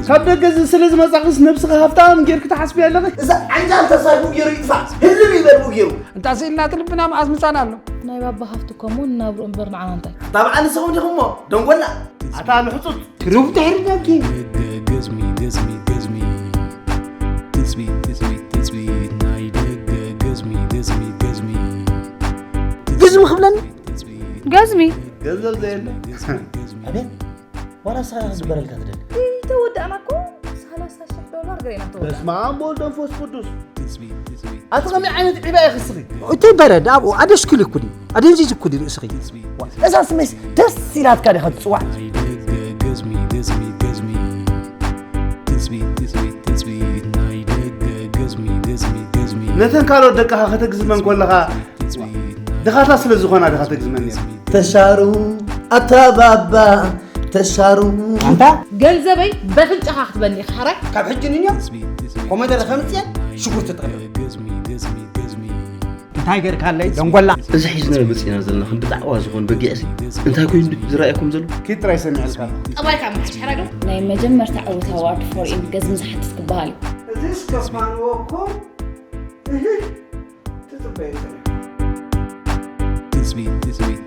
ካብ ደገ ዝ- ስለ ዝመጻኽስ ነብስኻ ሃብታም ጌርክ ትሓስቢ ኣለኺ? እዛ ዓንጃል ተሳርቡ ገይሩ ይጥፋእ። ህልም ይበል ገይሩ። እንታ ስኢልና እቲ ልብና መዓስ ምጻና ኣሎ። ናይ ባባ ሃፍቲ ከምኡ ንናብርኡ እምበር ንዓና እንታይ? እታ በዓል ንስኹም ዲኹም እሞ ደንጎላ። ኣታ ልሕጹት። ርቡሕ ድሕሪ ደጊ ገዝሚ ገዝሚ ገዝሚ ትጽቢት ትጽቢት ትጽቢት ናይ ደገ ገዝሚ ገዝሚ ገዝሚ ግዝሚ ክብለኒ ገዝሚ ገንዘብ ዘየለ ኣቤት ዋላ ስኻ ዝግበረልካ ትደሊ ተወዳእና እኮ ሰላሳ ሺሕ ዶላር ገሬና ተወዳእና በስመ ኣብ ወወልድ ወመንፈስ ቅዱስ። ትጽቢት ትጽቢት ኣቲ ከመይ ዓይነት ዒባ ኢኺ እስኺ? እተይ በረድ ኣብኡ ኣደሽክሉ ይኩዲ ኣደንዚዝ ይኩዲ ርእስኺ እዛ ስሜስ ደስ ኢላትካ ዲኻ ትጽዋዕ? ናይ ደገ ገዝሚ ገዝሚ ገዝሚ ትጽቢት ትጽቢት ትጽቢት ናይ ደገ ገዝሚ ገዝሚ ገዝሚ ነተን ካልኦት ደቅኻ ከተግዝመን ከለኻ ድኻታት ስለ ዝኾና ድኻ ተግዝመን ነይሩ። ተሻሩ ኣታ ባባ ተሻሩ ኣንታ ገንዘበይ በፍንጫኻ ክትበኒ ኢኻ ሓራይ ካብ ሕጂ ንንዮ ኮመደረ ከምፅየን ሽጉርቲ ጥቕሚ ገዝሚ ገዝሚ ገዝሚ እንታይ ገርካለይ ደንጎላ እዚ ሒዝናዮ መፂና ዘለና ከም ብጣዕዋ ዝኾን በጊዕሲ እንታይ ኮይኑ ዝረኣየኩም ዘሎ ኪድ ጥራይ ሰሚዐልካ ኣለኹ። ጠባይካ ምሕሽ ሓራይ ዶ ናይ መጀመርታ ዕውት ኣዋርድ ፎር ኢን ገዝሚ ዝሓትት ክበሃል እዩ እዚ እስከፋንዎ እኮ እህ ትጽበየ ትጽቢት ትጽቢት